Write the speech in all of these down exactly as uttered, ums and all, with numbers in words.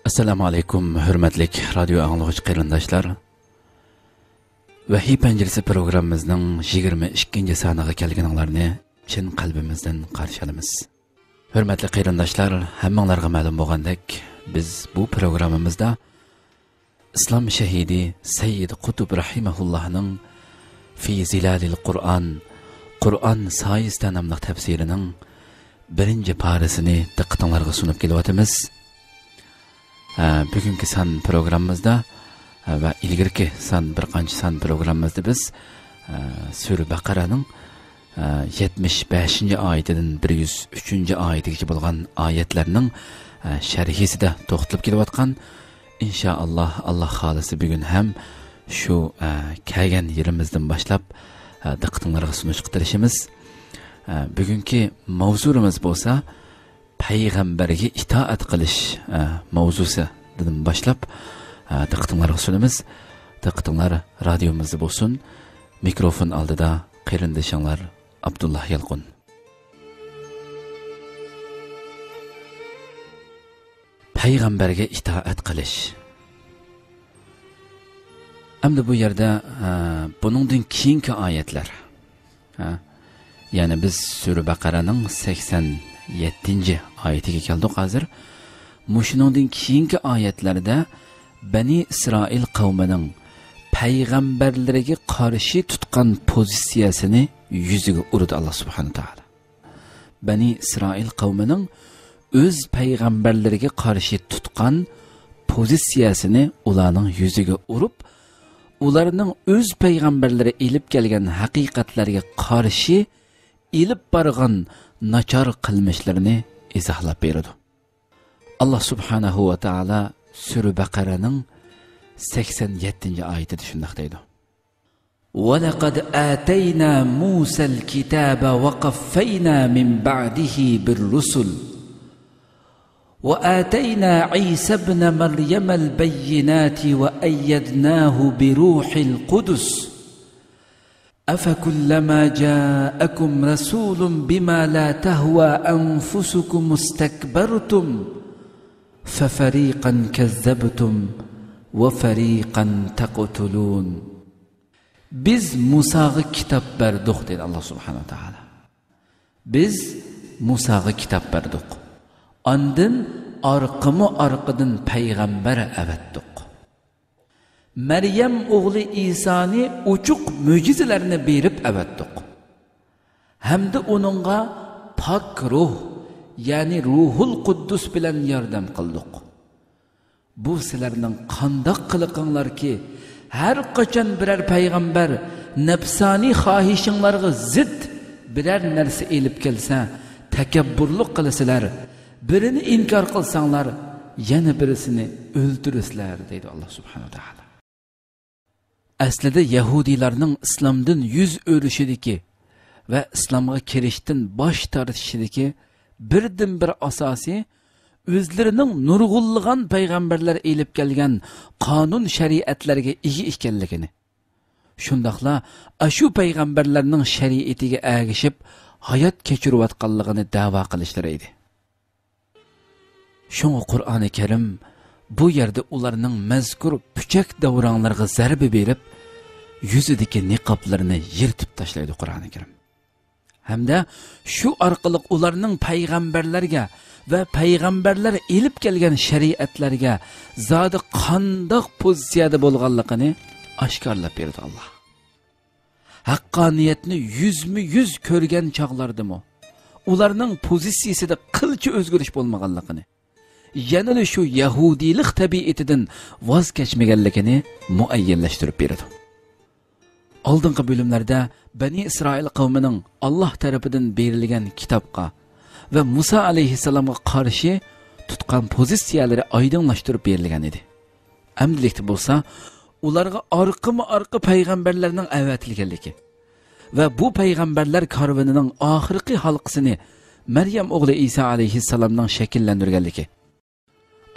ئەسسالامۇ ئەلەيكۇم، ھۆرمەتلىك رادىيو ئاڭلىغۇچى قېرىنداشلار. ۋەھىي پەنجىرىسى پروگراممىمىزنىڭ يىگىرمە ئىككىنچى سانىغا كەلگىنىڭلارنى چىن قەلبىمىزدىن قارشى ئالىمىز. ھۆرمەتلىك قېرىنداشلار، ھەممىڭلارغا مەلۇم بولغاندەك، بىز بۇ پروگراممىمىزدا ئىسلام شەھىدى سەييىد قۇتۇب رەھىمەھۇللاھنىڭ في ظلال القرآن، قۇرئان سايىسىدا ناملىق تەپسىرىنىڭ بىرىنچى پارىسىنى دىققىتىڭلارغا سۇنۇپ كېلىۋاتىمىز. ئە، بۈگۈنكى سان پروگراممىمىزدا، ئە، ۋە ئىلگىرىكى سان، بىر قانچە سان پروگراممىمىزدا بىز، ئە، سۈرە بەقەرەنىڭ، ئە، يەتمىش بەشىنچى ئايىتىدىن بىر يۈز ئۈچىنچى ئايىتىگىچە بولغان ئايەتلەرنىڭ، ئە، شەرھىسىدە توختىلىپ كېلىۋاتقان. ئىنشائاللا، ئاللا خالىسا بۈگۈن ھەم شۇ، ئە، كەلگەن يېرىمىزدىن باشلاپ، ئە، دىققىتىڭلارغا سۇنۇشقا تىرىشىمىز. ئە، بۈگۈنكى ماۋزۇلىرىمىز بولسا، پەيغەمبەرگە ئىتائەت قىلىش، ئە، ماۋزۇسىدىن باشلاپ، ئە، دىققىتىڭلارغا سۇنىمىز. دىققىتىڭلار رادىيومىزدا بولسۇن. مىكروفون ئالدىدا قېرىندىشىڭلار ئابدۇللا يالقۇن. پەيغەمبەرگە ئىتائەت قىلىش. ئەمدى بۇ يەردە، ئە، بۇنىڭدىن كېيىنكى ئايەتلەر. ھە؟ يەنى بىز سۈرە بەقەرەنىڭ سەكسەن يەتتىنچى ئايىتىگە كەلدۇق ھازىر. مۇشۇنىڭدىن كېيىنكى ئايەتلەردە بەنى ئىسرائىل قەۋمىنىڭ پەيغەمبەرلىرىگە قارشى تۇتقان پوزىتسىيەسىنى يۈزىگە ئۇرىدۇ ئاللا سۇبھانەھۇ تائالا. بەنى ئىسرائىل قەۋمىنىڭ ئۆز پەيغەمبەرلىرىگە قارشى تۇتقان پوزىتسىيەسىنى ئۇلارنىڭ يۈزىگە ئۇرۇپ، ئۇلارنىڭ ئۆز پەيغەمبەرلىرى ئېلىپ كەلگەن ھەقىقەتلەرگە قارشى ئېلىپ بارغان ناچار قىلمىشلىرىنى ئىزاھلاپ بېرىدۇ. ئاللا سۇبھانەھۇ ۋە تائالا سۈرە بەقەرەنىڭ سەكسەن يەتتىنچى ئايىتىدە شۇنداق دەيدۇ. ولقد آتينا موسى الكتاب وقفينا من بعده بالرسل وآتينا عيسى ابن مريم البينات وأيدناه بروح القدس أفكلما جاءكم رسول بما لا تهوى أنفسكم استكبرتم ففريقا كذبتم وفريقا تقتلون. بىز مۇساغا كىتاب بەردۇق، دەيدۇ ئاللا سۇبھانەھۇ ۋە تائالا. بىز مۇساغا كىتاب بەردۇق. ئاندىن ئارقىمۇ ئارقىدىن پەيغەمبەر ئەۋەتتۇق. مەريەم ئوغلى ئىسانى ئوچۇق مۆجىزىلەرنى بېرىپ ئەۋەتتۇق. ھەمدە ئۇنىڭغا پاك روھ، يەنى روھۇل قۇددۇس بىلەن ياردەم قىلدۇق. بۇ سىلەرنىڭ قانداق قىلىقىڭلاركى، ھەر قاچان بىرەر پەيغەمبەر نەپسانىي خاھىشىڭلارغا زىت بىرەر نەرسە ئېلىپ كەلسە، تەكەببۇرلۇق قىلىسىلەر، بىرىنى ئىنكار قىلساڭلار، يەنە بىرسىنى ئۆلتۈرىسىلەر، دەيدۇ ئاللا سۇبھانەھۇ ۋە تائالا. ئەسلىدە يەھۇدىيلارنىڭ ئىسلامدىن يۈز ئۆرۈشىدىكى ۋە ئىسلامغا كىرىشتىن باش تارتىشىدىكى بىردىنبىر ئاساسى ئۆزلىرىنىڭ نۇرغۇنلىغان پەيغەمبەرلەر ئېلىپ كەلگەن قانۇن شەرىئەتلەرگە ئىگە ئىكەنلىكىنى، شۇنداقلا ئاشۇ پەيغەمبەرلەرنىڭ شەرىئىتىگە ئەگىشىپ ھايات كەچۈرۈۋاتقانلىقىنى دەۋا قىلىشلىرى ئىدى. شۇڭا قۇرئانى كەرىم بۇ يەردە ئۇلارنىڭ مەزكۇر پۇچەك داۋراڭلىرىغا زەربە بېرىپ، يۈزىدىكى نىقابلىرىنى يىرتىپ تاشلايدۇ قۇرئانى كەرىم. ھەمدە شۇ ئارقىلىق ئۇلارنىڭ پەيغەمبەرلەرگە ۋە پەيغەمبەرلەر ئېلىپ كەلگەن شەرىئەتلەرگە زادى قانداق پوزىتسىيەدە بولغانلىقىنى ئاشكارىلاپ بېرىدۇ ئاللا. ھەققانىيەتنى يۈزمۇ يۈز كۆرگەن چاغلاردىمۇ ئۇلارنىڭ پوزىتسىيىسىدە قىلچە ئۆزگىرىش بولمىغانلىقىنى، يەنىلا شۇ يەھۇدىيلىق تەبىئىتىدىن ۋاز كەچمىگەنلىكىنى مۇئەييەنلەشتۈرۈپ بېرىدۇ. ئالدىنقى بۆلۈملەردە بەنى ئىسرائىل قەۋمىنىڭ ئاللا تەرىپىدىن بېرىلگەن كىتابقا ۋە مۇسا ئەلەيھىسسالامغا قارشى تۇتقان پوزىتسىيەلىرى ئايدىڭلاشتۇرۇپ بېرىلگەن ئىدى. ئەمدىلىكتە بولسا، ئۇلارغا ئارقىمۇ ئارقا پەيغەمبەرلەرنىڭ ئەۋەتىلگەنلىكى ۋە بۇ پەيغەمبەرلەر كارۋىنىنىڭ ئاخىرقى ھالقىسىنى مەريەم ئوغلى ئىسا ئەلەيھىسسالامنىڭ شەكىللەندۈرگەنلىكى،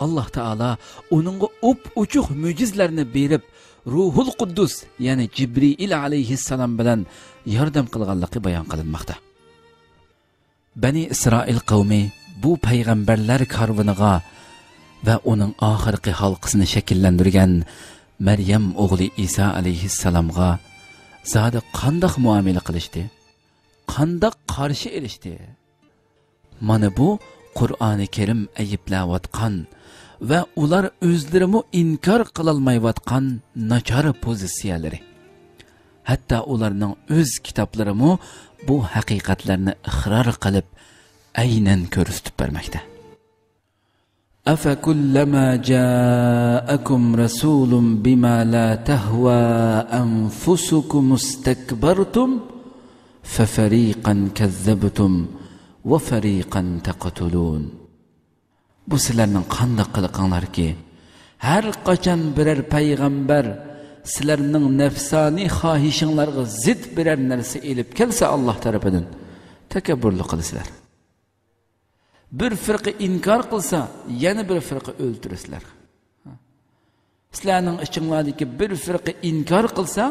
ئاللا تائالا ئۇنىڭغا ئوپئوچۇق مۆجىزىلەرنى بېرىپ، روھۇل قۇددۇس، يەنى جىبرىئىل ئەلەيھىسسالام بىلەن ياردەم قىلغانلىقى بايان قىلىنماقتا. بەنى ئىسرائىل قەۋمى بۇ پەيغەمبەرلەر كارۋىنىغا ۋە ئۇنىڭ ئاخىرقى ھالقىسىنى شەكىللەندۈرگەن مەريەم ئوغلى ئىسا ئەلەيھىسسالامغا زادى قانداق مۇئامىلە قىلىشتى؟ قانداق قارشى ئېلىشتى؟ مانا بۇ قۇرئانى كەرىم ئەيىبلەۋاتقان ۋە ئۇلار ئۆزلىرىمۇ ئىنكار قىلالمايۋاتقان ناچار پوزىتسىيەلىرى. ھەتتا ئۇلارنىڭ ئۆز كىتابلىرىمۇ بۇ ھەقىقەتلەرنى ئىقرار قىلىپ، ئەينەن كۆرسىتىپ بەرمەكتە. أفكلما جاءكم رسول بما لا تهوى أنفسكم استكبرتم ففريقا كذبتم وفريقا تقتلون. بۇ سىلەرنىڭ قانداق قىلىقىڭلاركى؟ ھەر قاچان بىرەر پەيغەمبەر سىلەرنىڭ نەپسانىي خاھىشىڭلارغا زىت بىرەر نەرسە ئېلىپ كەلسە، ئاللاھ تەرىپىدىن، تەكەببۇرلۇق قىلىسىلەر. بىر فىرقە ئىنكار قىلسا، يەنە بىر فىرقە ئۆلتۈرىسىلەر. سىلەرنىڭ ئىچىڭلاردىكى بىر فىرقە ئىنكار قىلسا،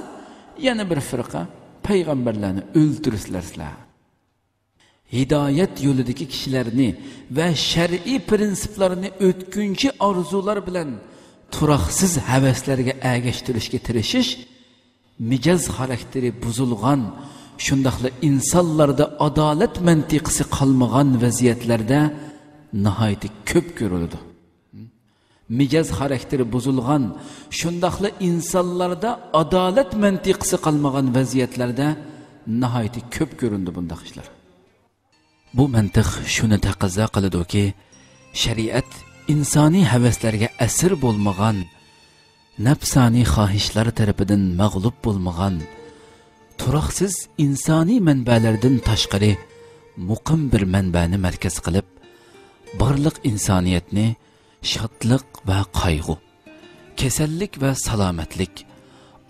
يەنە بىر فىرقە پەيغەمبەرلەرنى ئۆلتۈرىسىلەر سىلەر. ھىدايەت يولىدىكى كىشىلەرنى ۋە شەرئىي پىرىنسىپلارنى ئۆتكۈنچى ئارزۇلار بىلەن تۇراقسىز ھەۋەسلەرگە ئەگەشتۈرۈشكە تىرىشىش مىجەز خاراكتېرى بۇزۇلغان، شۇنداقلا ئىنسانلاردا ئادالەت مەنتىقىسى قالمىغان ۋەزىيەتلەردە ناھايىتى كۆپ كۆرۈلىدۇ. مىجەز خاراكتېرى بۇزۇلغان، شۇنداقلا ئىنسانلاردا ئادالەت مەنتىقىسى قالمىغان ۋەزىيەتلەردە ناھايىتى كۆپ كۆرۈنىدۇ بۇنداق ئىشلار. بۇ مەنتىق شۇنى تەقەززا قىلىدۇكى، شەرىئەت ئىنسانىي ھەۋەسلەرگە ئەسىر بولمىغان، نەپسانىي خاھىشلار تەرىپىدىن مەغلۇپ بولمىغان، تۇراقسىز ئىنسانىي مەنبەلەردىن تاشقىرى مۇقىم بىر مەنبەنى مەركەز قىلىپ، بارلىق ئىنسانىيەتنى شادلىق ۋە قايغۇ، كېسەللىك ۋە سالامەتلىك،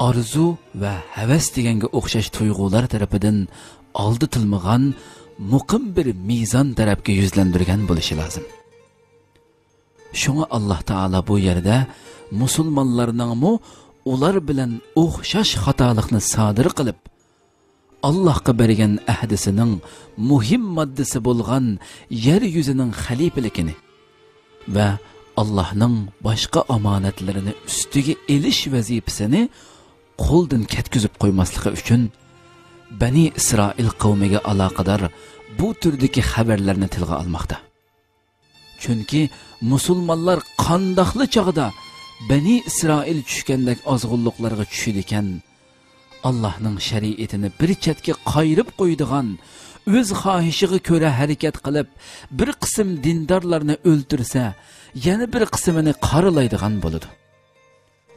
ئارزۇ ۋە ھەۋەس دېگەنگە ئوخشاش تۇيغۇلار تەرىپىدىن ئالدىتىلمىغان مۇقىم بىر مىزان تەرەپكە يۈزلەندۈرگەن بولۇشى لازىم. شۇڭا ئاللاھ تائالا بۇ يەردە مۇسۇلمانلارنىڭمۇ ئۇلار بىلەن ئوخشاش خاتالىقنى سادىر قىلىپ، ئاللاھقا بەرگەن ئەھدىسىنىڭ مۇھىم ماددىسى بولغان يەر يۈزىنىڭ خەلىپىلىكىنى ۋە ئاللاھنىڭ باشقا ئامانەتلىرىنى ئۈستىگە ئېلىش ۋەزىپىسىنى قولدىن كەتكۈزۈپ قويماسلىقى ئۈچۈن، بەنى ئىسرائىل قەۋمىگە ئالاقىدار بۇ تۈردىكى خەۋەرلەرنى تىلغا ئالماقتا. چۈنكى مۇسۇلمانلار قانداقلا چاغدا بەنى ئىسرائىل چۈشكەندەك ئازغۇنلۇقلارغا چۈشىدىكەن، ئاللاھنىڭ شەرىئىتىنى بىر چەتكە قايرىپ قويىدىغان، ئۆز خاھىشىغا كۆرە ھەرىكەت قىلىپ، بىر قىسىم دىندارلارنى ئۆلتۈرسە، يەنە بىر قىسمىنى قارىلايدىغان بولىدۇ.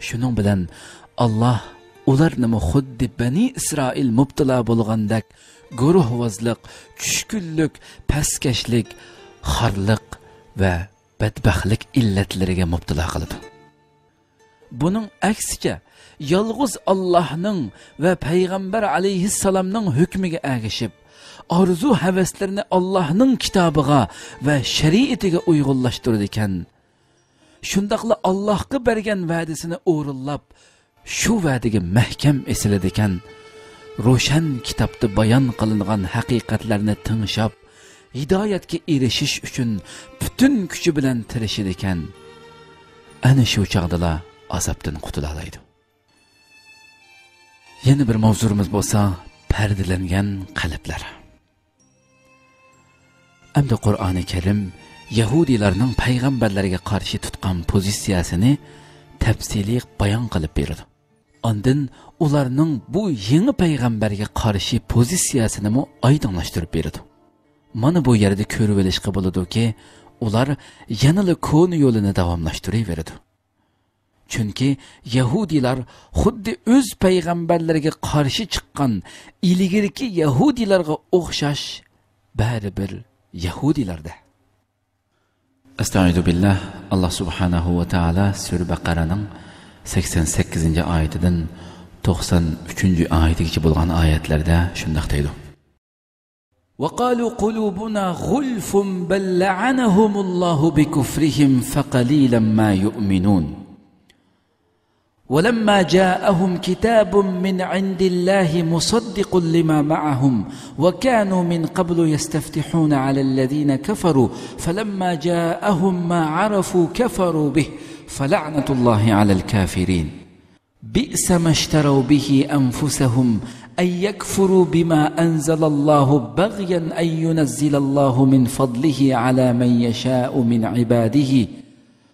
شۇنىڭ بىلەن ئاللاھ ئۇلارنىمۇ خۇددى بەنى ئىسرائىل مۇپتىلا بولغاندەك گۇرۇھۋازلىق، چۈشكۈنلۈك، پەسكەشلىك، خارلىق ۋە بەتبەختلىك ئىللەتلىرىگە مۇپتىلا قىلىدۇ. بۇنىڭ ئەكسىچە، يالغۇز ئاللاھنىڭ ۋە پەيغەمبەر ئەلەيھىسسالامنىڭ ھۆكمىگە ئەگىشىپ، ئارزۇ-ھەۋەسلىرىنى ئاللاھنىڭ كىتابىغا ۋە شەرىئىتىگە ئۇيغۇنلاشتۇرىدىكەن. شۇنداقلا ئاللاھقا بەرگەن ۋەدىسىنى ئورۇنلاپ، شۇ ۋەدىگە مەھكەم ئېسىلىدىكەن. روشەن كىتابتا بايان قىلىنغان ھەقىقەتلەرنى تىڭشاپ، ھىدايەتكە ئېرىشىش ئۈچۈن پۈتۈن كۈچى بىلەن تىرىشىدىكەن. ئەنە شۇ چاغدىلا ئازابتىن قۇتۇلالايدۇ. يەنە بىر ماۋزۇمىز بولسا پەردىلەنگەن قەلبلەر. ئەمدى قۇرئانى كەرىم يەھۇدىيلارنىڭ پەيغەمبەرلەرگە قارشى تۇتقان پوزىتسىيەسىنى تەپسىلىي بايان قىلىپ بېرىدۇ. ئاندىن ئۇلارنىڭ بۇ يېڭى پەيغەمبەرگە قارشى پوزىتسىيەسىنىمۇ ئايدىڭلاشتۇرۇپ بېرىدۇ. مانا بۇ يەردە كۆرۈۋېلىشقا بولىدۇكى، ئۇلار يەنىلا كونا يولىنى داۋاملاشتۇرۇۋېرىدۇ. چۈنكى يەھۇدىيلار خۇددى ئۆز پەيغەمبەرلىرىگە قارشى چىققان ئىلگىرىكى يەھۇدىيلارغا ئوخشاش، بەرىبىر يەھۇدىيلاردە. ئەستەئىزۇ بىللاھ، ئاللاھ سۇبھانەھۇ ۋە تائالا سۈرە بەقەرەنىڭ سەكسەن سەككىزىنچى ئايىتىدىن توقسان ئۈچىنچى ئايىتىگىچە بولغان ئايەتلەردە شۇنداق دەيدۇ. وقالوا قلوبنا غلف بل لعنهم الله بكفرهم فقليلا ما يؤمنون. ولما جاءهم كتاب من عند الله مصدق لما معهم وكانوا من قبل يستفتحون على الذين كفروا فلما جاءهم ما عرفوا كفروا به فلعنة الله على الكافرين. بئس ما اشتروا به أنفسهم أن يكفروا بما أنزل الله بغيا أن ينزل الله من فضله على من يشاء من عباده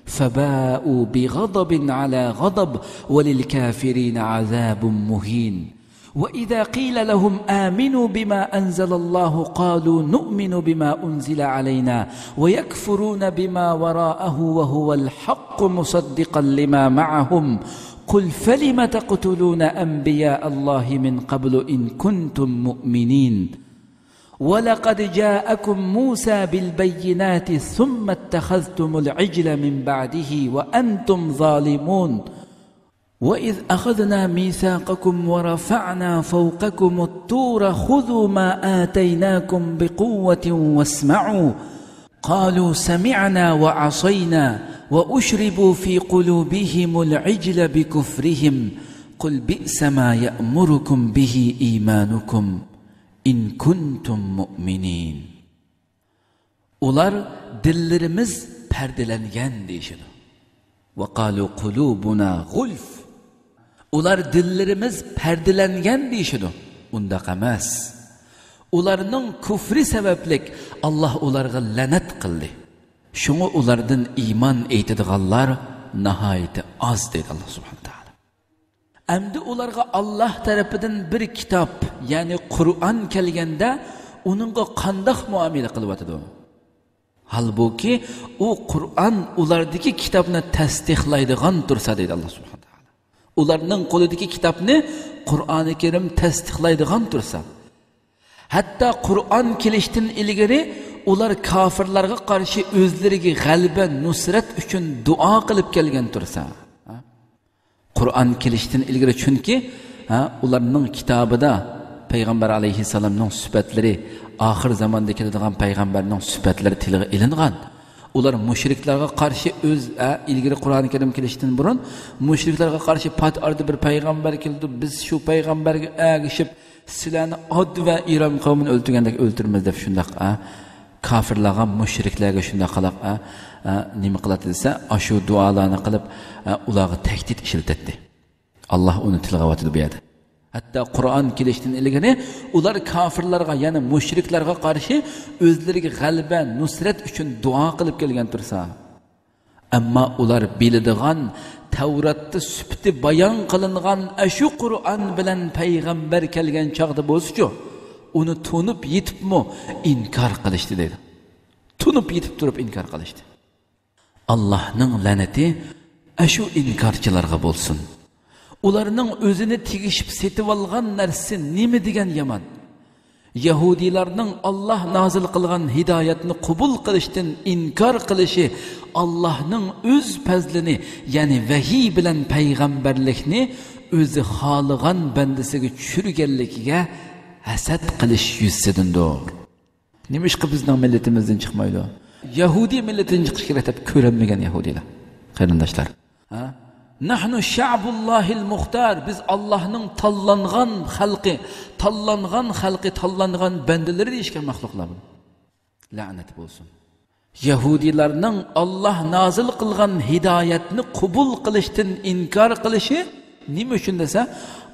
فباءوا بغضب على غضب وللكافرين عذاب مهين. وإذا قيل لهم آمنوا بما أنزل الله قالوا نؤمن بما أنزل علينا ويكفرون بما وراءه وهو الحق مصدقا لما معهم قل فلم تقتلون أنبياء الله من قبل إن كنتم مؤمنين. ولقد جاءكم موسى بالبينات ثم اتخذتم العجل من بعده وأنتم ظالمون. وإذ أخذنا ميثاقكم ورفعنا فوقكم الطور خذوا ما آتيناكم بقوة واسمعوا. قالوا سمعنا وعصينا وأشربوا في قلوبهم العجل بكفرهم. قل بئس ما يأمركم به إيمانكم إن كنتم مؤمنين. ئۇلار دىللىرىمىز پەردىلەنگەن دېيىشىدۇ. وقالوا قلوبنا غلف. ئۇلار دىللىرىمىز پەردىلەنگەن دېيىشىدۇ. ئۇنداق ئەمەس. ئۇلارنىڭ كۇفرى سەۋەبلىك ئاللاھ ئۇلارغا لەنەت قىلدى. شۇڭا ئۇلاردىن ئىمان ئېيتىدىغانلار ناھايىتى ئاز دەيدۇ ئاللاھ سۇبھانەھۇ ۋە تائالا. ئەمدى ئۇلارغا ئاللاھ تەرىپىدىن بىر كىتاب، يەنى قۇرئان كەلگەندە ئۇنىڭغا قانداق مۇئامىلە قىلىۋاتىدۇ؟ ھالبۇكى، ئۇ قۇرئان ئۇلاردىكى كىتابنى تەستىقلايدىغان تۇرسا، دەيدۇ ئاللاھ سۇبھانەھۇ ۋە تائالا. ئۇلارنىڭ قولىدىكى كىتابنى قۇرئانى كەرىم تەستىقلايدىغان تۇرسا. ھەتتا قۇرئان كېلىشتىن ئىلگىرى ئۇلار كاپىرلارغا قارشى ئۆزلىرىگە غەلىبە، نۇسرەت ئۈچۈن دۇئا قىلىپ كەلگەن تۇرسا. قۇرئان كېلىشتىن ئىلگىرى، چۈنكى، ھە، ئۇلارنىڭ كىتابىدا پەيغەمبەر ئەلەيھىسسالامنىڭ سۈپەتلىرى، ئاخىر زاماندا كېلىدىغان پەيغەمبەرنىڭ سۈپەتلىرى تىلغا ئېلىنغان. ئۇلار مۇشرىكلارغا قارشى ئۆز، ھە، ئىلگىرى قۇرئان كەرىم كېلىشتىن بۇرۇن مۇشرىكلارغا قارشى پات ئارىدا بىر پەيغەمبەر كېلىدۇ، بىز شۇ پەيغەمبەرگە ئەگىشىپ سىلەرنى ئاد ۋە ئىرام قەۋمىنى ئۆلتۈرگەندەك ئۆلتۈرىمىز دەپ شۇنداق، ھە، كاپىرلارغا، مۇشرىكلارغا شۇنداق قىلىپ، ھە، ھە، نېمە قىلاتتى دېسە، ئاشۇ دۇئالارنى قىلىپ، ھە، ئۇلارغا تەھدىت ئىشلىتەتتى. ئاللاھ ئۇنى تىلغا ئاۋاتىدۇ بۇ يەردە. ھەتتا قۇرئان كېلىشتىن ئىلگىرى ئۇلار كاپىرلارغا، يەنى مۇشرىكلارغا قارشى ئۆزلىرىگە غەلىبە، نۇسرەت ئۈچۈن دۇئا قىلىپ كەلگەن تۇرسا. ئەمما ئۇلار بىلىدىغان، تەۋراتتا سۈپىتى بايان قىلىنغان ئەشۇ قۇرئان بىلەن پەيغەمبەر كەلگەن چاغدا بولسىچۇ، ئۇنى تونۇپ يېتىپمۇ ئىنكار قىلىشتى دەيدۇ. تونۇپ يېتىپ تۇرۇپ ئىنكار قىلىشتى. ئاللاھنىڭ لەنىتى ئەشۇ ئىنكارچىلارغا بولسۇن. ئۇلارنىڭ ئۆزىنى تېگىشىپ سېتىۋالغان نەرسىسى نېمە دېگەن يامان! يەھۇدىيلارنىڭ ئاللاھ نازىل قىلغان ھىدايەتنى قوبۇل قىلىشتىن ئىنكار قىلىشى ئاللاھنىڭ ئۆز پەزلىنى، يەنى ۋەھىي بىلەن پەيغەمبەرلىكنى ئۆزى خالىغان بەندىسىگە چۈشۈرگەنلىكىگە ھەسەت قىلىش يۈزىسىدىندۇر. نېمىشقا بىزنىڭ مىللىتىمىزدىن چىقمايدۇ؟ يەھۇدىي مىللىتىدىن چىقىش كېرەك دەپ كۆرەلمىگەن يەھۇدىيلار، قېرىنداشلار. ھە؟ نەھنۇ شەئبۇللاھىل مۇختار، بىز ئاللاھنىڭ تاللانغان خەلقى، تاللانغان خەلقى، تاللانغان بەندىلىرى دېيىشكەن مەخلۇقلار بۇ. لەنەت بولسۇن. يەھۇدىيلارنىڭ ئاللاھ نازىل قىلغان ھىدايەتنى قوبۇل قىلىشتىن ئىنكار قىلىشى نېمە ئۈچۈن دېسە،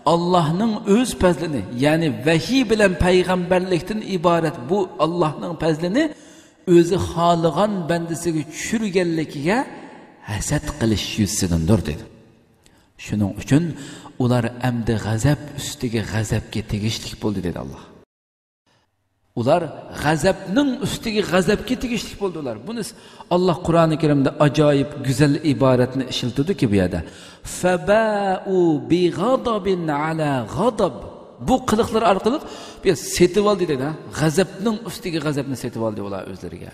ئاللاھنىڭ ئۆز پەزلىنى، يەنى ۋەھىي بىلەن پەيغەمبەرلىكتىن ئىبارەت بۇ ئاللاھنىڭ پەزلىنى ئۆزى خالىغان بەندىسىگە چۈشۈرگەنلىكىگە ھەسەت قىلىش يۈزىسىدىندۇر، دېدى. شۇنىڭ ئۈچۈن ئۇلار ئەمدى غەزەپ ئۈستىگە غەزەپكە تېگىشلىك بولدى، دېدى ئاللاھ. ئۇلار غەزەپنىڭ ئۈستىگە غەزەپكە تېگىشلىك بولدى ئۇلار. بۇنى ئاللاھ قۇرئانى كەرىمدە ئاجايىپ گۈزەل ئىبارەتنى ئىشلىتىدۇكى بۇ يەردە. فَبَاءُوا بِغَضَبٍ عَلَى غَضَبٍ. بۇ قىلىقلىرى ئارقىلىق بۇ سېتىۋالدى دەيدۇ، ھە؟ غەزەپنىڭ ئۈستىگە غەزەپنى سېتىۋالدى ئۇلار ئۆزلىرىگە.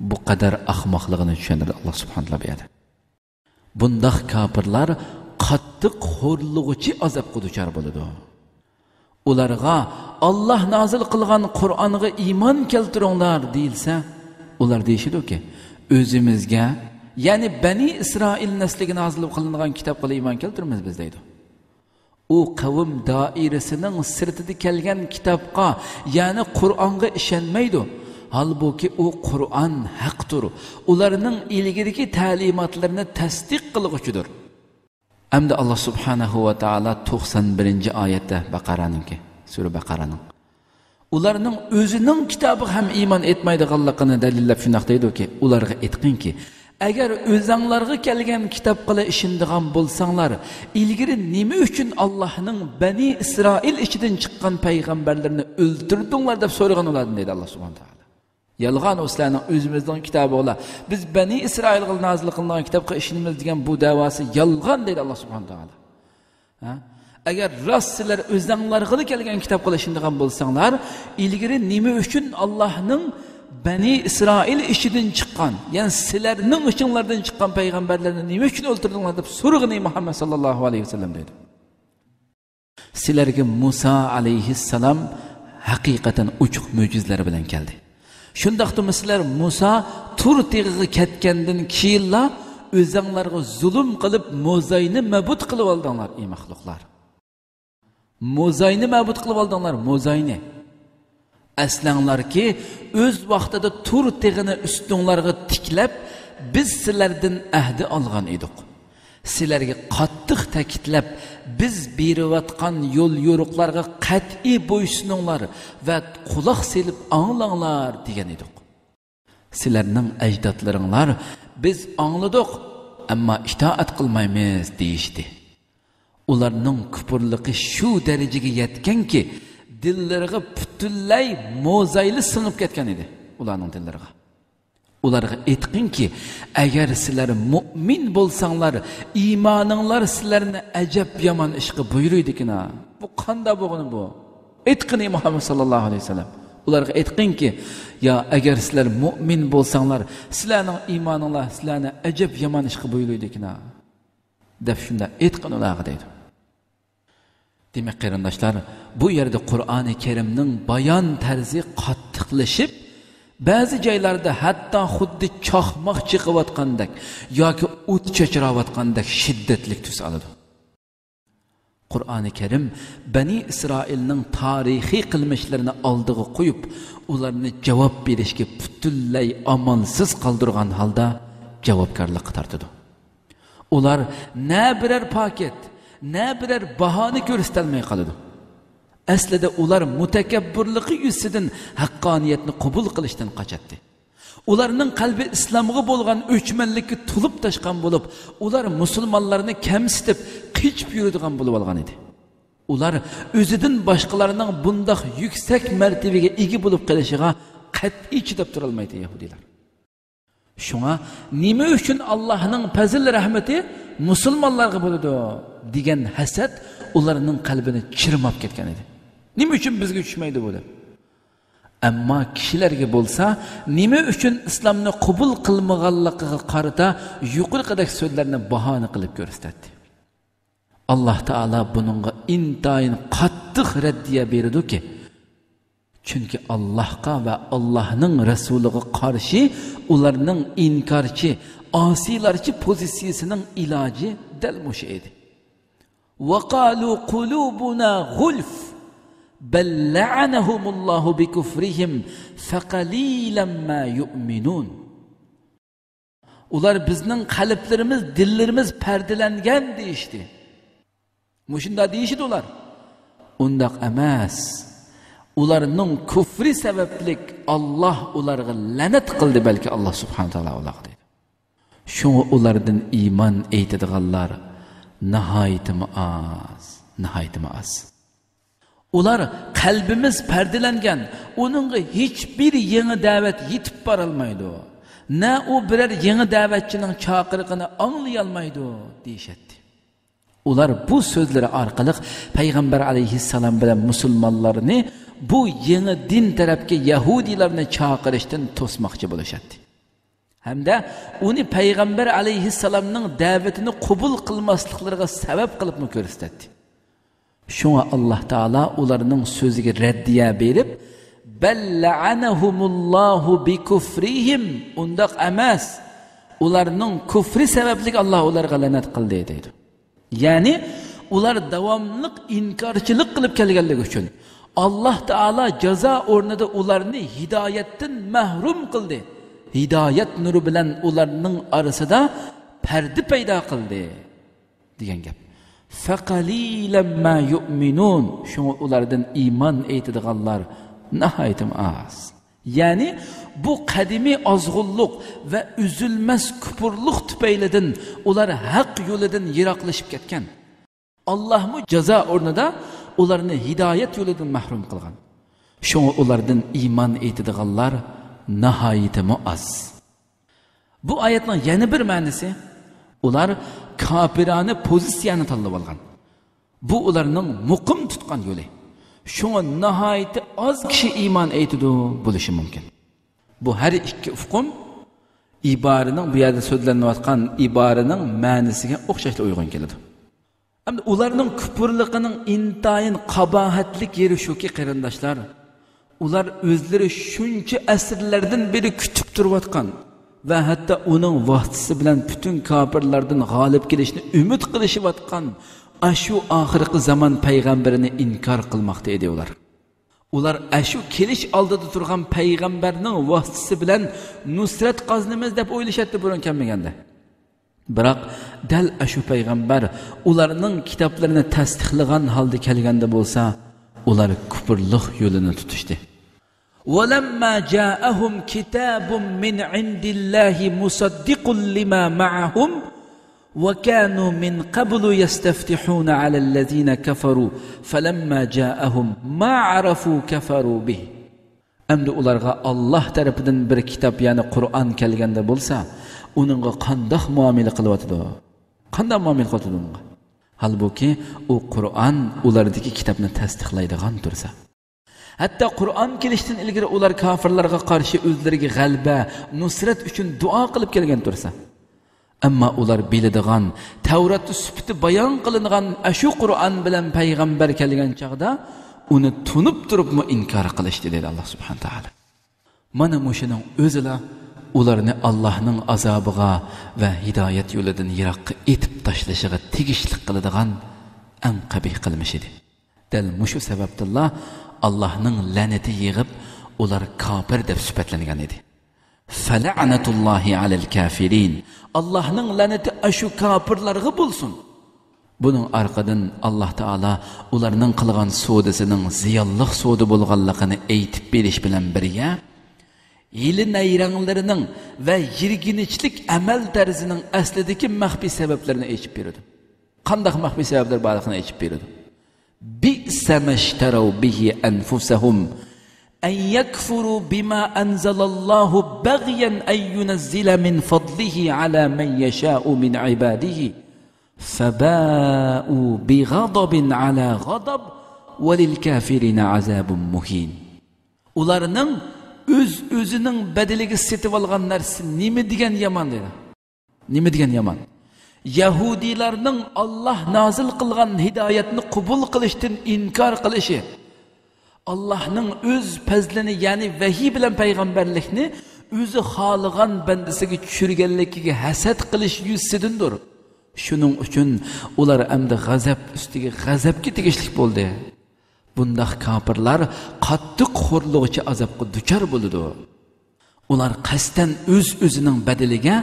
بۇ قەدەر ئاخماقلىقىنى چۈشەندۈردى ئاللاھ سۇبھانەھۇ ۋە تائالا بۇ يەردە. بۇنداق كاپىرلار قاتتىق خورلىغۇچى ئازابقا دۇچار بولىدۇ. ئۇلارغا، «ئاللاھ نازىل قىلغان قۇرئانغا ئىمان كەلتۈرۈڭلار» دېيىلسە، ئۇلار دېيىشىدۇكى، «ئۆزىمىزگە يەنى بەنى ئىسرائىل نەسلىگە نازىل قىلىنغان كىتابقىلا ئىمان كەلتۈرىمىز بىز دەيدۇ. ئۇ قەۋم دائىرىسىنىڭ سىرتىدا كەلگەن كىتابقا، يەنى قۇرئانغا ئىشەنمەيدۇ. ھالبۇكى، ئۇ قۇرئان ھەقتۇر. ئۇلارنىڭ ئىلگىرىكى تەلىماتلىرىنى تەستىق قىلغۇچىدۇر. ئەمدى ئاللا سۇبھانەھۇ ۋە تائالا توقسان بىرىنچى ئايەتتە، بەقەرەنىڭكى، سۈرە بەقەرەنىڭ، ئۇلارنىڭ ئۆزىنىڭ كىتابىغا ھەم ئىمان ئېيتمايدىغانلىقىنى دەلىللەپ شۇنداق دەيدۇكى، ئۇلارغا ئېيتقىنكى، ئەگەر ئۆزەڭلارغا كەلگەن كىتابقىلا ئىشىنىدىغان بولساڭلار، ئىلگىرى نېمە ئۈچۈن ئاللاھنىڭ بەنى ئىسرائىل ئىچىدىن چىققان پەيغەمبەرلىرىنى ئۆلتۈردۈڭلار دەپ سورىغىن ئۇلاردىن دەيدۇ ئاللا سۇبھانەھۇ ۋە تائالا. يالغان ئۇ سىلەرنىڭ ئۆزىمىزنىڭ كىتابىغىلا، بىز بەنى ئىسرائىلغا نازىل قىلىنغان كىتابقا ئىشىنىمىز دېگەن بۇ دەۋاسى يالغان دەيدۇ ئاللا سۇبھانەھۇ ۋە تائالا. ھە؟ ئەگەر راست سىلەر ئۆزەڭلارغىلا كەلگەن كىتابقىلا ئىشىنىدىغان بولساڭلار، ئىلگىرى نېمە ئۈچۈن ئاللاھنىڭ بەنى ئىسرائىل ئىچىدىن چىققان، يەنى سىلەرنىڭ ئىچىڭلاردىن چىققان پەيغەمبەرلەرنى نېمە ئۈچۈن ئۆلتۈردۈڭلار دەپ سورىغىنى مۇھەممەد ساللاللاھۇ ئەلەيھى ۋەسەللەم دەيدۇ. سىلەرگە مۇسا ئەلەيھىسسالام ھەقىقەتەن ئوچۇق مۆجىزىلەر بىلەن كەلدى. شۇنداقتىمۇ سىلەر مۇسا تۇر تېغىغا كەتكەندىن كېيىنلا ئۆزەڭلارغا زۇلۇم قىلىپ موزاينى مەبۇد قىلىۋالدىڭلار، ئى مەخلۇقلار. موزاينى مەبۇد قىلىۋالدىڭلار، موزاينى. ئەسلەڭلاركى، ئۆز ۋاقتىدا تۇر تېغىنى ئۈستۈڭلارغا تىكلەپ، بىز سىلەردىن ئەھدى ئالغان ئىدۇق. سىلەرگە قاتتىق تەكىتلەپ، بىز بېرىۋاتقان يول يورۇقلارغا قەتئىي بويسۇنۇڭلار ۋە قۇلاق سېلىپ ئاڭلاڭلار دېگەن ئىدۇق. سىلەرنىڭ ئەجدادلىرىڭلار، بىز ئاڭلىدۇق، ئەمما ئىتائەت قىلمايمىز دېيىشتى. ئۇلارنىڭ كۇپۇرلۇقى شۇ دەرىجىگە يەتكەنكى، دىللىرىغا پۈتۈنلەي موزايلا سىڭىپ كەتكەن ئىدى، ئۇلارنىڭ دىللىرىغا. ئۇلارغا ئېيتقىنكى، ئەگەر سىلەر مۇئمىن بولساڭلار، ئىمانىڭلار سىلەرنى ئەجەب يامان ئىشقا بۇيرۇيدىكىنا. بۇ قاندا بولغىنى بۇ؟ ئېيتقىنى مۇھەممەد ساللاللاھۇ ئەلەيھى ۋەسەللەم. ئۇلارغا ئېيتقىنكى، يا ئەگەر سىلەر مۇئمىن بولساڭلار، سىلەرنىڭ ئىمانىڭلار سىلەرنى ئەجەب يامان ئىشقا بۇيرۇيدىكىنا، دەپ شۇنداق ئېيتقىن ئۇلارغا دەيدۇ. دېمەك، قېرىنداشلار، بۇ يەردە قۇرئانى كەرىمنىڭ بايان تەرزى قاتتىقلىشىپ، بەزى جايلاردا ھەتتا خۇددى چاقماق چېقىۋاتقاندەك ياكى ئوت چاچراۋاتقاندەك شىددەتلىك تۈس ئالىدۇ. قۇرئانى كەرىم بەنى ئىسرائىلنىڭ تارىخىي قىلمىشلىرىنى ئالدىغا قويۇپ، ئۇلارنى جاۋاب بېرىشكە پۈتۈنلەي ئامالسىز قالدۇرغان ھالدا جاۋابكارلىققا تارتىدۇ. ئۇلار نە بىرەر پاكىت، نە بىرەر باھانە كۆرسىتەلمەي قالىدۇ. ئەسلىدە ئۇلار مۇتەكەببۇرلۇقى يۈزىسىدىن ھەققانىيەتنى قوبۇل قىلىشتىن قاچاتتى. ئۇلارنىڭ قەلبى ئىسلامغا بولغان ئۆچمەنلىككە تولۇپ تاشقان بولۇپ، ئۇلار مۇسۇلمانلارنى كەمسىتىپ، قېچىپ يۈرىدىغان بولۇۋالغان ئىدى. ئۇلار ئۆزىدىن باشقىلارنىڭ بۇنداق يۈكسەك مەرتىۋىگە ئىگە بولۇپ قېلىشىغا قەتئىي چىداپ تۇرالمايتتى يەھۇدىيلار. شۇڭا، نېمە ئۈچۈن ئاللاھنىڭ پەزىل رەھمىتى مۇسۇلمانلارغا بولىدۇ دېگەن ھەسەت ئۇلارنىڭ قەلبىنى چىرماپ كەتكەن ئىدى. نېمە ئۈچۈن بىزگە چۈشمەيدۇ بۇ دەپ. ئەمما كىشىلەرگە بولسا، نېمە ئۈچۈن ئىسلامنى قوبۇل قىلمىغانلىقىغا قارىتا يۇقىرىقىدەك سۆزلەرنى باھانە قىلىپ كۆرسىتەتتى. ئاللاھ تائالا بۇنىڭغا ئىنتايىن قاتتىق رەددىيە بېرىدۇكى، چۈنكى ئاللاھقا ۋە ئاللاھنىڭ رەسۇلىغا قارشى ئۇلارنىڭ ئىنكارچى، ئاسىيلارچە پوزىتسىيىسىنىڭ ئىلاجى دەل مۇشۇ ئىدى. وقالوا قلوبنا غلف بل لعنهم الله بكفرهم فقليلا ما يؤمنون. ئۇلار بىزنىڭ قەلبلىرىمىز، دىللىرىمىز پەردىلەنگەن دېيىشتى. مۇشۇنداق دېيىشىدۇ ئۇلار. ئۇنداق ئەمەس. ئۇلارنىڭ كۇفرى سەۋەبلىك ئاللاھ ئۇلارغا لەنەت قىلدى، بەلكى ئاللاھ سۇبھانەھۇ ۋە تائالا ئۇلارغا دەيدۇ. شۇڭا ئۇلاردىن ئىمان ئېيتىدىغانلار ناھايىتىمۇ ئاز، ناھايىتىمۇ ئاز. ئۇلار قەلبىمىز پەردىلەنگەن، ئۇنىڭغا ھېچبىر يېڭى دەۋەت يېتىپ بارالمايدۇ. نە ئۇ بىرەر يېڭى دەۋەتچىنىڭ چاقىرىقىنى ئاڭلىيالمايدۇ، دېيىشەتتى. ئۇلار بۇ سۆزلىرى ئارقىلىق پەيغەمبەر ئەلەيھىسسالام بىلەن مۇسۇلمانلارنى بۇ يېڭى دىن تەرەپكە يەھۇدىيلارنى چاقىرىشتىن توسماقچى بولۇشاتتى. ھەمدە ئۇنى پەيغەمبەر ئەلەيھىسسالامنىڭ دەۋىتىنى قوبۇل قىلماسلىقلىرىغا سەۋەب قىلىپمۇ كۆرسىتەتتى. شۇڭا ئاللاھ تائالا ئۇلارنىڭ سۆزىگە رەددىيە بېرىپ، بەل لەئەنەھۇمۇللاھۇ بىكۇفرىھىم، ئۇنداق ئەمەس، ئۇلارنىڭ كۇفرى سەۋەبلىك ئاللا ئۇلارغا لەنەت قىلدى دەيدۇ. يەنى ئۇلار داۋاملىق ئىنكارچىلىق قىلىپ كەلگەنلىكى ئۈچۈن ئاللا تائالا جازا ئورنىدا ئۇلارنى ھىدايەتتىن مەھرۇم قىلدى. ھىدايەت نۇرى بىلەن ئۇلارنىڭ ئارىسىدا پەردە پەيدا قىلدى دېگەن گەپ. فَقَلِيلًا مَا يُؤْمِنُونَ. شۇڭا ئۇلاردىن ئىمان ئېيتىدىغانلار ناھايىتىمۇ ئاز. يەنى بۇ قەدىمىي ئازغۇنلۇق ۋە ئۈزۈلمەس كۇپۇرلۇق تۈپەيلىدىن ئۇلار ھەق يولىدىن يىراقلىشىپ كەتكەن. ئاللاھمۇ جازا ئورنىدا ئۇلارنى ھىدايەت يولىدىن مەھرۇم قىلغان. شۇڭا ئۇلاردىن ئىمان ئېيتىدىغانلار ناھايىتىمۇ ئاز. بۇ ئايەتنىڭ يەنە بىر مەنىسى، ئۇلار كاپىرانە پوزىتسىيەنى تاللىۋالغان. بۇ ئۇلارنىڭ مۇقىم تۇتقان يولى. شۇڭا ناھايىتى ئاز كىشى ئىمان ئېيتىدۇ بولۇشى مۇمكىن. بۇ ھەر ئىككى ئۇقۇم ئىبارىنىڭ، بۇ يەردە سۆزلىنىۋاتقان ئىبارىنىڭ مەنىسىگە ئوخشاشلا ئۇيغۇن كېلىدۇ. ئەمدى ئۇلارنىڭ كۇپۇرلۇقىنىڭ ئىنتايىن قاباھەتلىك يېرى شۇكى، قېرىنداشلار، ئۇلار ئۆزلىرى شۇنچە ئەسىرلەردىن بېرى كۈتۈپ تۇرۇۋاتقان ۋە ھەتتا ئۇنىڭ ۋاسىتىسى بىلەن پۈتۈن كاپىرلاردىن غالىب كېلىشنى ئۈمىد قىلىشىۋاتقان ئاشۇ ئاخىرقى زامان پەيغەمبىرىنى ئىنكار قىلماقتا ئىدى ئۇلار. ئۇلار ئاشۇ كېلىش ئالدىدا تۇرغان پەيغەمبەرنىڭ ۋاسىتىسى بىلەن نۇسرەت قازىنىمىز دەپ ئويلىشاتتى بۇرۇن كەلمىگەندە. بىراق دەل ئاشۇ پەيغەمبەر ئۇلارنىڭ كىتابلىرىنى تەستىقلىغان ھالدا كەلگەندە بولسا، ئۇلار كۇپۇرلۇق يولىنى تۇتۇشتى. وَلَمَّا جَاءَهُمْ كِتَابٌ مِّنْ عِنْدِ اللَّهِ مُصَدِّقٌ لِمَا مَعَهُمْ وَكَانُوا مِنْ قَبْلُ يَسْتَفْتِحُونَ عَلَى الَّذِينَ كَفَرُوا فَلَمَّا جَاءَهُمْ مَا عَرَفُوا كَفَرُوا بِهِ. ئەمدى ئۇلارغا ئاللاھ تەرىپىدىن بىر كىتاب، يەنى قۇرئان كەلگەندە بولسا، ئۇنىڭغا قانداق مۇئامىلە قىلىۋاتىدۇ؟ قانداق مۇئامىلە قىلىۋاتىدۇ ئۇنىڭغا؟ ھالبۇكى، ئۇ قۇرئان ئۇلاردىكى كىتابنى تەستىقلايدىغان تۇرسا. ھەتتا قۇرئان كېلىشتىن ئىلگىرى ئۇلار كاپىرلارغا قارشى ئۆزلىرىگە غەلىبە، نۇسرەت ئۈچۈن دۇئا قىلىپ كەلگەن تۇرسا. ئەمما ئۇلار بىلىدىغان، تەۋراتتا سۈپىتى بايان قىلىنغان ئاشۇ قۇرئان بىلەن پەيغەمبەر كەلگەن چاغدا ئۇنى تونۇپ تۇرۇپمۇ ئىنكار قىلىشتى، دەيدۇ ئاللاھ سۇبھانەھۇ تائالا. مانا مۇشۇنىڭ ئۆزىلا ئۇلارنى ئاللاھنىڭ ئازابىغا ۋە ھىدايەت يولىدىن يىراققا ئېتىپ تاشلىشىغا تېگىشلىك قىلىدىغان ئەڭ قەبىھ قىلمىش ئىدى. دەل مۇشۇ سەۋەبتىنلا ئاللاھنىڭ لەنىتى يېغىپ، ئۇلار كاپىر دەپ سۈپەتلەنگەن ئىدى. فَلَعْنَةُ اللَّهِ عَلَى الْكَافِرِينَ. ئاللاھنىڭ لەنىتى ئاشۇ كاپىرلارغا بولسۇن. بۇنىڭ ئارقىدىن ئاللاھ تائالا ئۇلارنىڭ قىلغان سودىسىنىڭ زىيانلىق سودا بولغانلىقىنى ئېيتىپ بېرىش بىلەن بىرگە، ھىيلە-نەيرەڭلىرىنىڭ ۋە يىرگىنچلىك ئەمەل تەرزىنىڭ ئەسلىدىكى مەخپىي سەۋەبلىرىنى ئېچىپ بېرىدۇ. قانداق مەخپىي سەۋەبلەر بارلىقىنى ئېچىپ بېرىدۇ. بئس ما اشتروا به أنفسهم أن يكفروا بما أنزل الله بغيا أن ينزل من فضله على من يشاء من عباده فباءوا بغضب على غضب وللكافرين عذاب مهين. ئۇلارنىڭ ئۆز-ئۆزىنىڭ بەدىلىگە سېتىۋالغان نەرسىسى نېمە دېگەن يامان دەيدۇ. نېمە دېگەن يامان؟ يەھۇدىيلارنىڭ ئاللاھ نازىل قىلغان ھىدايەتنى قوبۇل قىلىشتىن ئىنكار قىلىشى، ئاللاھنىڭ ئۆز پەزلىنى، يەنى ۋەھىي بىلەن پەيغەمبەرلىكنى ئۆزى خالىغان بەندىسىگە چۈشۈرگەنلىكىگە ھەسەت قىلىش يۈزىسىدىندۇر. شۇنىڭ ئۈچۈن ئۇلار ئەمدى غەزەپ ئۈستىگە غەزەپكە تېگىشلىك بولدى. بۇنداق كاپىرلار قاتتىق خورلىغۇچى ئازابقا دۇچار بولىدۇ. ئۇلار قەستەن ئۆز-ئۆزىنىڭ بەدىلىگە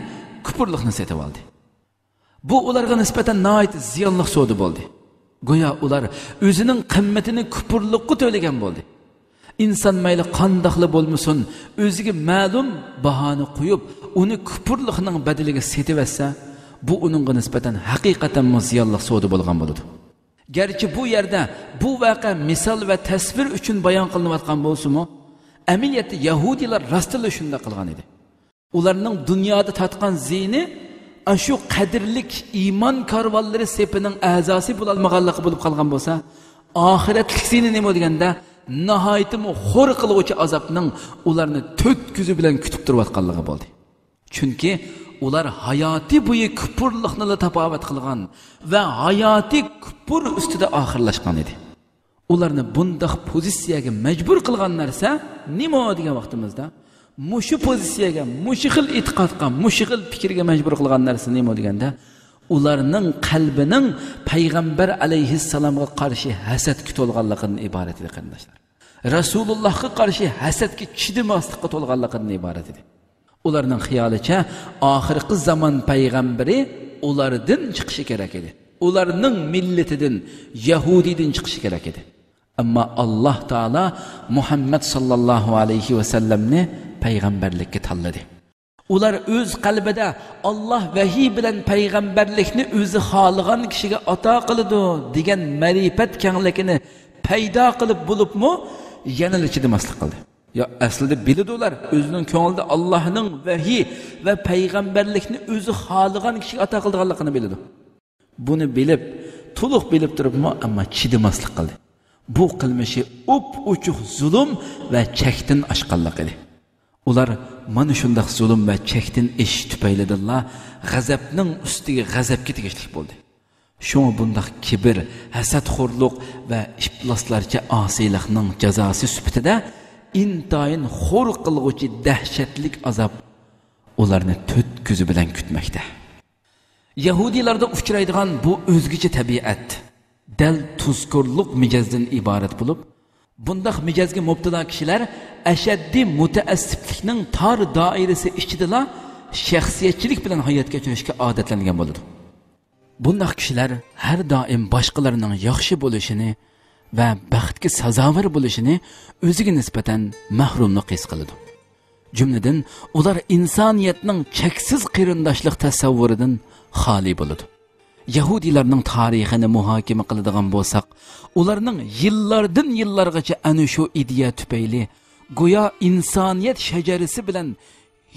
كۇپۇرلۇقنى سېتىۋالدى. بۇ ئۇلارغا نىسبەتەن ناھايىتى زىيانلىق سودا بولدى. گويا ئۇلار ئۆزىنىڭ قىممىتىنى كۇپۇرلۇققا تۆلىگەن بولدى. ئىنسان مەيلى قانداقلا بولمىسۇن، ئۆزىگە مەلۇم باھانى قويۇپ، ئۇنى كۇپۇرلۇقنىڭ بەدىلىگە سېتىۋەتسە، بۇ ئۇنىڭغا نىسبەتەن ھەقىقەتەنمۇ زىيانلىق سودا بولغان بولىدۇ. گەرچە بۇ يەردە بۇ ۋەقە مىسال ۋە تەسۋىر ئۈچۈن بايان قىلىنىۋاتقان بولسىمۇ، ئەمەلىيەتتە يەھۇدىيلار راستتىنلا شۇنداق قىلغان ئىدى. ئۇلارنىڭ دۇنيادا تارتقان زىيىنى ئاشۇ قەدىرلىك ئىمان كارۋانلىرى سېپىنىڭ ئەزاسى بولالمىغانلىقى بولۇپ قالغان بولسا، ئاخىرەتلىك زىيىنى نېمە دېگەندە، ناھايىتىمۇ خور قىلغۇچى ئازابنىڭ ئۇلارنى تۆت كۆزى بىلەن كۈتۈپ تۇرۇۋاتقانلىقى بولدى. چۈنكى ئۇلار ھاياتى بويى كۇپۇرلۇقنىلا تاپاۋەت قىلغان ۋە ھاياتى كۇپۇر ئۈستىدە ئاخىرلاشقان ئىدى. ئۇلارنى بۇنداق پوزىتسىيەگە مەجبۇر قىلغان نەرسە نېمە دېگەن ۋاقتىمىزدا، مۇشۇ پوزىتسىيەگە، مۇشۇ خىل ئېتىقادقا، مۇشۇ خىل پىكىرگە مەجبۇر قىلغان نەرسە نېمە دېگەندە، ئۇلارنىڭ قەلبىنىڭ پەيغەمبەر ئەلەيھىسسالامغا قارشى ھەسەتكە تولغانلىقىدىن ئىبارەت ئىدى، قېرىنداشلار. رەسۇلۇللاھقا قارشى ھەسەتكە، چىدىماسلىققا تولغانلىقىدىن ئىبارەت ئىدى. ئۇلارنىڭ خىيالىچە، ئاخىرقى زامان پەيغەمبىرى ئۇلاردىن چىقىشى كېرەك ئىدى. ئۇلارنىڭ مىللىتىدىن، يەھۇدىيدىن چىقىشى كېرەك ئىدى. ئەمما ئاللاھ تائالا مۇھەممەد ساللاللاھۇ ئەلەيھى ۋەسەللەمنى پەيغەمبەرلىككە تاللىدى. ئۇلار ئۆز قەلبىدە «ئاللاھ ۋەھىي بىلەن پەيغەمبەرلىكنى ئۆزى خالىغان كىشىگە ئاتا قىلىدۇ» دېگەن مەرىپەت كەڭلىكىنى پەيدا قىلىپ بولۇپمۇ، يەنىلا چىدىماسلىق قىلدى. يا، ئەسلىدە بىلىدۇ ئۇلار، ئۆزىنىڭ كۆڭلىدە ئاللاھنىڭ ۋەھىي ۋە پەيغەمبەرلىكنى ئۆزى خالىغان كىشىگە ئاتا قىلىدىغانلىقىنى بىلىدۇ. بۇنى بىلىپ، تولۇق بىلىپ تۇرۇپمۇ، ئەمما چىدىماسلىق قىلدى. بۇ قىلمىشى ئوپئوچۇق زۇلۇم ۋە چەكتىن ئاشقانلىق ئىدى. ئۇلار مانا شۇنداق زۇلۇم ۋە چەكتىن ئېشىش تۈپەيلىدىنلا غەزەپنىڭ ئۈستىگە غەزەپكە تېگىشلىك بولدى. شۇڭا بۇنداق كىبىر، ھەسەتخورلۇق ۋە ئىپلاسلارچە ئاسىيلىقنىڭ جازاسى سۈپىتىدە ئىنتايىن خور قىلغۇچى دەھشەتلىك ئازاب ئۇلارنى تۆت كۆزى بىلەن كۈتمەكتە. يەھۇدىيلاردا ئۇچرايدىغان بۇ ئۆزگىچە تەبىئەت دەل تۇزكورلۇق مىجەزدىن ئىبارەت بولۇپ، بۇنداق مىجەزگە مۇپتىلا كىشىلەر ئەشەددىي مۇتەئەسسىپلىكنىڭ تار دائىرىسى ئىچىدىلا شەخسىيەتچىلىك بىلەن ھايات كەچۈرۈشكە ئادەتلەنگەن بولىدۇ. بۇنداق كىشىلەر ھەر دائىم باشقىلارنىڭ ياخشى بولۇشىنى ۋە بەختكە سازاۋەر بولۇشىنى ئۆزىگە نىسبەتەن مەھرۇملۇق ھېس قىلىدۇ. جۈملىدىن، ئۇلار ئىنسانىيەتنىڭ چەكسىز قېرىنداشلىق تەسەۋۋۇرىدىن خالىي بولىدۇ. يەھۇدىيلارنىڭ تارىخىنى مۇھاكىمە قىلىدىغان بولساق، ئۇلارنىڭ يىللاردىن يىللارغىچە ئەنە شۇ ئىدىيە تۈپەيلى گويا ئىنسانىيەت شەجەرىسى بىلەن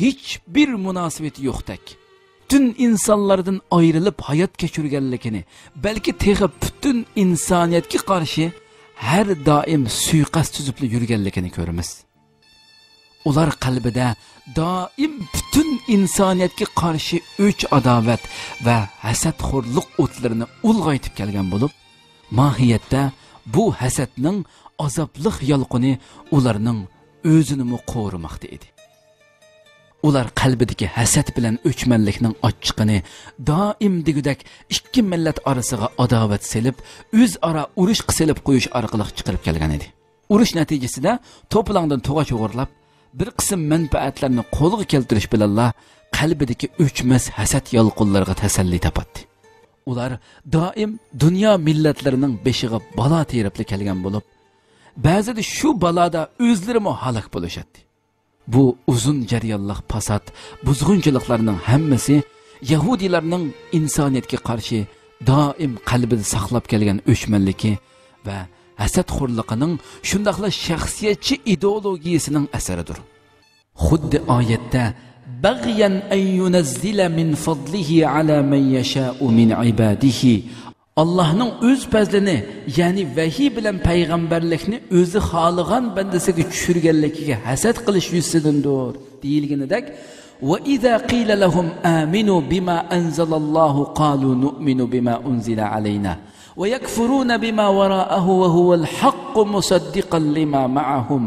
ھېچبىر مۇناسىۋىتى يوقتەك، پۈتۈن ئىنسانلاردىن ئايرىلىپ ھايات كەچۈرگەنلىكىنى، بەلكى تېخى پۈتۈن ئىنسانىيەتكە قارشى ھەر دائىم سۇيىقەست تۈزۈپلا يۈرگەنلىكىنى كۆرىمىز. ئۇلار قەلبىدە دائىم پۈتۈن ئىنسانىيەتكە قارشى ئۆچ-ئاداۋەت ۋە ھەسەتخورلۇق ئوتلىرىنى ئۇلغايتىپ كەلگەن بولۇپ، ماھىيەتتە بۇ ھەسەتنىڭ ئازابلىق يالقۇنى ئۇلارنىڭ ئۆزىنىمۇ قورۇماقتا ئىدى. ئۇلار قەلبىدىكى ھەسەت بىلەن ئۆچمەنلىكنىڭ ئاچچىقىنى دائىم دېگۈدەك ئىككى مىللەت ئارىسىغا ئاداۋەت سېلىپ، ئۆزئارا ئۇرۇشقا سېلىپ قويۇش ئارقىلىق چىقىرىپ كەلگەن ئىدى. ئۇرۇش نەتىجىسىدە توپىلاڭدىن توغاچ ئوغرىلاپ، بىر قىسىم مەنپەئەتلەرنى قولغا كەلتۈرۈش بىلەنلا قەلبىدىكى ئۆچمەس ھەسەت يالقۇنلىرىغا تەسەللى تاپاتتى. ئۇلار دائىم دۇنيا مىللەتلىرىنىڭ بېشىغا بالا تېرىپلا كەلگەن بولۇپ، بەزىدە شۇ بالادا ئۆزلىرىمۇ ھالاك بولۇشاتتى. بۇ ئۇزۇن جەريانلىق پاسات، بۇزغۇنچىلىقلارنىڭ ھەممىسى يەھۇدىيلارنىڭ ئىنسانىيەتكە قارشى دائىم قەلبىدە ساقلاپ كەلگەن ئۆچمەنلىكى ۋە ھەسەتخورلۇقىنىڭ، شۇنداقلا شەخسىيەتچى ئىدېئولوگىيىسىنىڭ ئەسىرىدۇر. خۇددى ئايەتتە، بغيا أن ينزل من فضله على من يشاء من عباده، ئاللاھنىڭ ئۆز پەزلىنى، يەنى ۋەھىي بىلەن پەيغەمبەرلىكنى ئۆزى خالىغان بەندىسىگە چۈشۈرگەنلىكىگە ھەسەت قىلىش يۈزىسىدىندۇر، دېيىلگىنىدەك، وإذا قيل لهم آمنوا بما أنزل الله قالوا نؤمن بما أنزل علينا ويكفرون بما وراءه وهو الحق مصدقا لما معهم.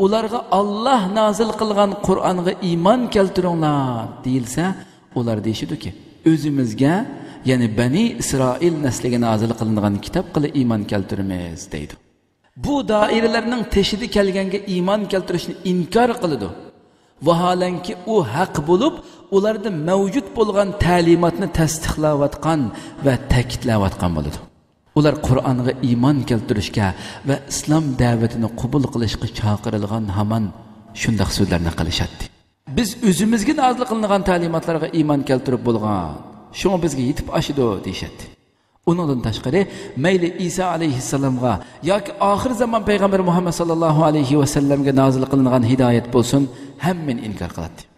ئۇلارغا «ئاللاھ نازىل قىلغان قۇرئانغا ئىمان كەلتۈرۈڭلار» دېيىلسە، ئۇلار دېيىشىدۇكى، «ئۆزىمىزگە، يەنى بەنى ئىسرائىل نەسلىگە نازىل قىلىنغان كىتابقىلا ئىمان كەلتۈرىمىز» دەيدۇ. بۇ دائىرىلەرنىڭ تېشىدا كەلگەنگە ئىمان كەلتۈرۈشنى ئىنكار قىلىدۇ. ۋاھالەنكى، ئۇ ھەق بولۇپ، ئۇلاردا مەۋجۇت بولغان تەلىماتنى تەستىقلاۋاتقان ۋە تەكىتلەۋاتقان بولىدۇ. ئۇلار قۇرئانغا ئىمان كەلتۈرۈشكە ۋە ئىسلام دەۋىتىنى قوبۇل قىلىشقا چاقىرىلغان ھامان شۇنداق سۆزلەرنى قىلىشاتتى. «بىز ئۆزىمىزگە نازىل قىلىنغان تەلىماتلارغا ئىمان كەلتۈرۈپ بولغان، شۇڭا بىزگە يېتىپ ئاشىدۇ» دېيىشەتتى. ئۇنىڭدىن تاشقىرى، مەيلى ئىسا ئەلەيھىسسالامغا ياكى ئاخىر زامان پەيغەمبىرى مۇھەممەد ساللاللاھۇ ئەلەيھى ۋەسەللەمگە نازىل قىلىنغان ھىدايەت بولسۇن، ھەممىنى ئىنكار قىلاتتى.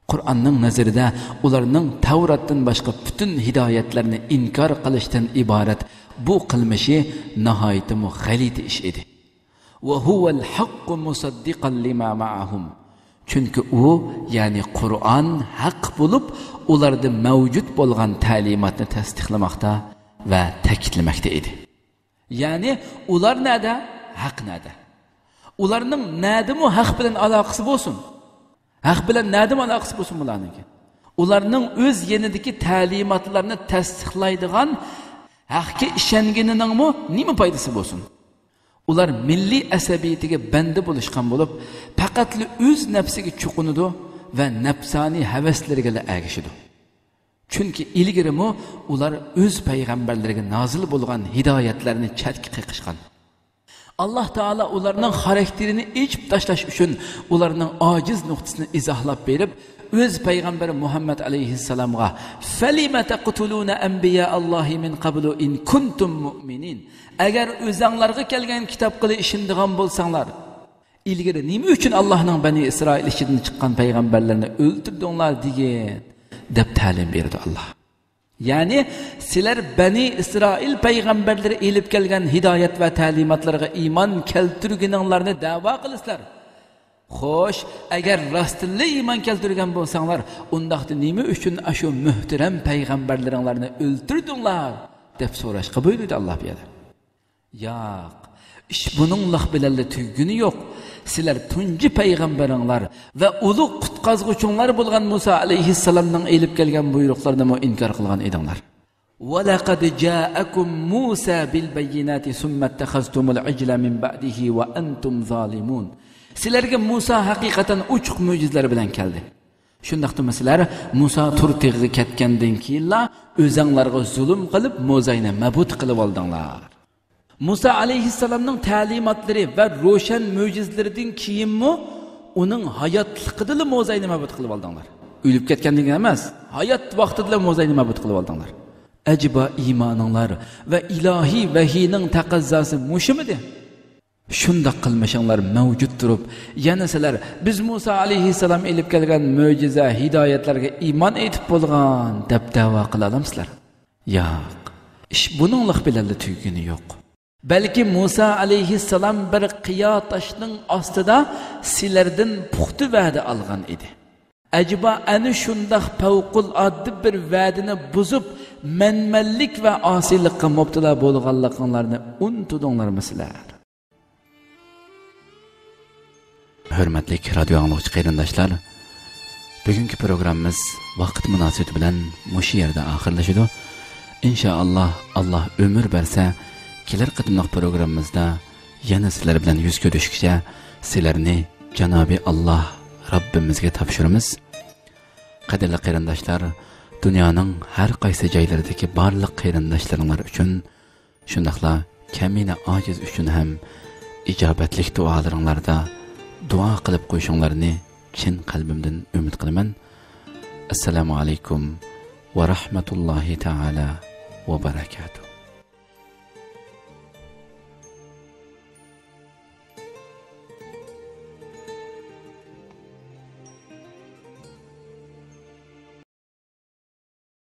قۇرئاننىڭ نەزىرىدە ئۇلارنىڭ تەۋراتتىن باشقا پۈتۈن ھىدايەتلەرنى ئىنكار قىلىشتىن ئىبارەت بۇ قىلمىشى ناھايىتىمۇ غەلىتە ئىش ئىدى. وهو الحق مصدقا لما معهم. چۈنكى ئۇ، يەنى قۇرئان ھەق بولۇپ، ئۇلاردا مەۋجۇت بولغان تەلىماتنى تەستىقلىماقتا ۋە تەكىتلىمەكتە ئىدى. يەنى ئۇلار نەدە، ھەق نەدە؟ ئۇلارنىڭ نەدىمۇ ھەق بىلەن ئالاقىسى بولسۇن؟ ھەق بىلەن نەدىمۇ ئالاقىسى بولسۇن بۇلارنىڭكى؟ ئۇلارنىڭ ئۆز يېنىدىكى تەلىماتلارنى تەستىقلايدىغان ھەققە ئىشەنگىنىنىڭمۇ نېمە پايدىسى بولسۇن؟ ئۇلار مىللىي ئەسەبىيىتىگە بەندە بولۇشقان بولۇپ، پەقەتلا ئۆز نەپسىگە چوقۇنىدۇ ۋە نەپسانىي ھەۋەسلىرىگىلا ئەگىشىدۇ. چۈنكى ئىلگىرىمۇ ئۇلار ئۆز پەيغەمبەرلىرىگە نازىل بولغان ھىدايەتلەرنى چەتكە قېقىشقان. ئاللاھ تائالا ئۇلارنىڭ خاراكتېرىنى ئېچىپ تاشلاش ئۈچۈن ئۇلارنىڭ ئاجىز نۇقتىسىنى ئىزاھلاپ بېرىپ، ئۆز پەيغەمبىرى مۇھەممەد ئەلەيھىسسالامغا، فەلىمە تەقتۇلۇنە ئەنبىيا ئاللاھى مىن قەبلۇ ئىن كۇنتۇم مۇئمىنىن، ئەگەر ئۆزەڭلارغا كەلگەن كىتابقىلا ئىشىنىدىغان بولساڭلار، ئىلگىرى نېمە ئۈچۈن ئاللاھنىڭ بەنى ئىسرائىل ئىچىدىن چىققان پەيغەمبەرلىرىنى ئۆلتۈردۈڭلار دېگىن، دەپ تەلىم بېرىدۇ ئاللاھ. يەنى، سىلەر بەنى ئىسرائىل پەيغەمبەرلىرى ئېلىپ كەلگەن ھىدايەت ۋە تەلىماتلىرىغا ئىمان كەلتۈرگىنىڭلارنى دەۋا قىلىسىلەر. خوش، ئەگەر راستتىنلا ئىمان كەلتۈرگەن بولساڭلار، ئۇنداقتا نېمە ئۈچۈن ئاشۇ مۆھتەرەم پەيغەمبەرلىرىڭلارنى ئۆلتۈردۈڭلار؟ دەپ سوراشقا بۇيرۇيدۇ ئاللاھ بۇ يەردە. ياق، ئىش بۇنىڭلىق بىلەنلا تۈگىگىنى يوق. سىلەر تۇنجى پەيغەمبىرىڭلار ۋە ئۇلۇغ قۇتقازغۇچۇڭلار بولغان مۇسا ئەلەيھىسسالامنىڭ ئېلىپ كەلگەن بۇيرۇقلىرىنىمۇ ئىنكار قىلغان ئىدىڭلار. ولقد جاءكم موسى بالبينات ثم اتخذتم العجل من بعده وأنتم ظالمون. سىلەرگە مۇسا ھەقىقەتەن ئوچۇق مۆجىزىلەر بىلەن كەلدى. شۇنداقتىمۇ سىلەر مۇسا تۇر تېغىغا كەتكەندىن كېيىنلا ئۆزەڭلارغا زۇلۇم قىلىپ موزاينى مەبۇت قىلىۋالدىڭلار. مۇسا ئەلەيھىسسالامنىڭ تەلىماتلىرى ۋە روشەن مۆجىزىلىرىدىن كېيىنمۇ ئۇنىڭ ھاياتلىقىدىلا موزاينى مەبۇت قىلىۋالدىڭلار. ئۆلۈپ كەتكەندىن كېيىن ئەمەس، ھايات ۋاقتىدىلا موزاينى مەبۇت قىلىۋالدىڭلار. ئەجەبا ئىمانىڭلار ۋە ئىلاھىي ۋەھىينىڭ تەقەززاسى مۇشۇمىدى؟ شۇنداق قىلمىشىڭلار مەۋجۇت تۇرۇپ، يەنە سىلەر بىز مۇسا ئەلەيھىسسالام ئېلىپ كەلگەن مۆجىزە، ھىدايەتلەرگە ئىمان ئېيتىپ بولغان دەپ دەۋا قىلالامسىلەر؟ ياق، ئىش بۇنىڭلىق بىلەنلا تۈگىگىنى يوق. بەلكى مۇسا ئەلەيھىسسالام بىر قىيا تاشنىڭ ئاستىدا سىلەردىن پۇختا ۋەدە ئالغان ئىدى. ئەجەبا ئەنە شۇنداق پەۋقۇلئاددە بىر ۋەدىنى بۇزۇپ، مەنمەنلىك ۋە ئاسىيلىققا مۇپتىلا بولغانلىقىڭلارنى ئۇنتۇدۇڭلارمۇ سىلەر؟ ھۆرمەتلىك رادىيو ئاڭلىغۇچى قېرىنداشلار، بۈگۈنكى پروگراممىمىز ۋاقىت مۇناسىۋىتى بىلەن مۇشۇ يەردە ئاخىرلىشىدۇ. ئىنشائاللا، ئاللا ئۆمۈر بەرسە، كېلەر قېتىملىق پروگراممىمىزدا يەنە سىلەر بىلەن يۈز كۆرۈشكىچە سىلەرنى جانابى ئاللا رەببىمىزگە تاپشۇرىمىز. قەدىرلىك قېرىنداشلار، دۇنيانىڭ ھەر قايسى جايلىرىدىكى بارلىق قېرىنداشلىرىڭلار ئۈچۈن، شۇنداقلا كەمىنە ئاجىز ئۈچۈن ھەم ئىجابەتلىك دۇئالىرىڭلاردا دۇئا قىلىپ قويۇشۇڭلارنى چىن قەلبىمدىن ئۈمىد قىلىمەن. ئەسسالامۇ ئەلەيكۇم ۋە رەھمەتۇللاھى تائالا ۋە بەرەكاتۇھ.